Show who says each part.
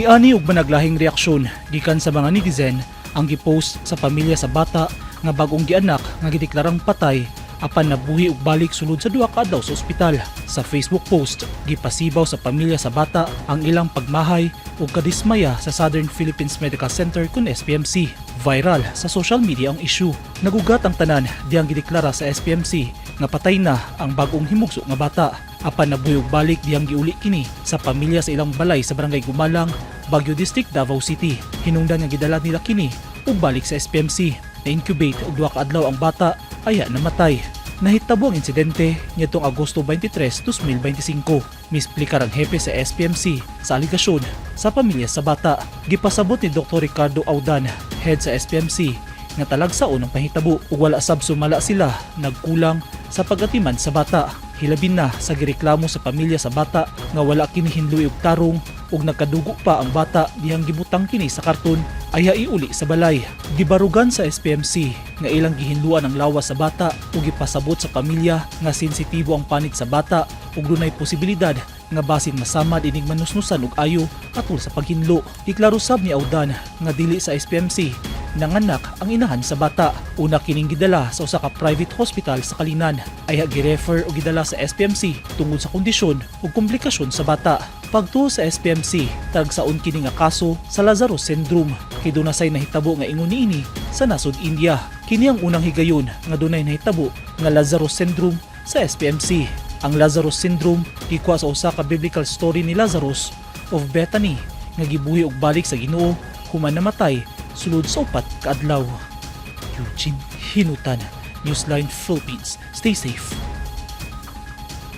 Speaker 1: Niani og managlahing reaksyon gikan sa mga netizen ang gipost sa pamilya sa bata nga bagong gianak nga gideklarang patay apan nabuhi ug balik sulod sa 2 ka adlaw sa ospital. Sa Facebook post, gipasibaw sa pamilya sa bata ang ilang pagmahay ug kadismaya sa Southern Philippines Medical Center kun SPMC. Viral sa social media ang issue. Nagugat ang tanan diyang gideklara sa SPMC nga patay na ang bagong himugso nga bata. Apan nabuhi ug balik diyang giuli kini sa pamilya sa ilang balay sa Barangay Gumalang, Baguio District, Davao City. Hinungdan nga gidala nila kini ug balik sa SPMC. Na-incubate og 2 ka adlaw ang bata aya namatay. Nahitabo ang insidente niadtong Agosto 23, 2025. Misplikar ang hepe sa SPMC sa aligasyon sa pamilya sa bata. Gipasabot ni Dr. Ricardo Audan, head sa SPMC, nga talagsaon ang pahitabo ug wala sab sumala sila nagkulang sa pagatiman sa bata. Hilabi na sa gireklamo sa pamilya sa bata nga wala kini hinlui og tarong ug nagkadugo pa ang bata dihang gibutang kini sa karton ay iuli sa balay. Gibarugan sa SPMC nga ilang gihinluan ang lawas sa bata ug gipasabot sa pamilya nga sensitibo ang panit sa bata ug dunay posibilidad nga basin masamad inig manusnusan og ayo atol sa paghinlo. Giklaro sab ni Audan nga dili sa SPMC nanganak ang inahan sa bata. Una kining gidala sa usa ka private hospital sa Calinan ay girefer og gidala sa SPMC tungod sa kondisyon ug komplikasyon sa bata. Pagtuo sa SPMC, talagsaon kini nga kaso sa Lazarus syndrome kay duna say nahitabo nga ingon niini sa nasod India. Kini ang unang higayon nga dunay nahitabo nga Lazarus syndrome sa SPMC. Ang Lazarus syndrome gikuha sa usa ka biblical story ni Lazarus of Bethany nga gibuhi og balik sa Ginoo human namatay sulod sa 4 ka adlaw. Eugene Hinutan, Newsline Philippines. Stay safe.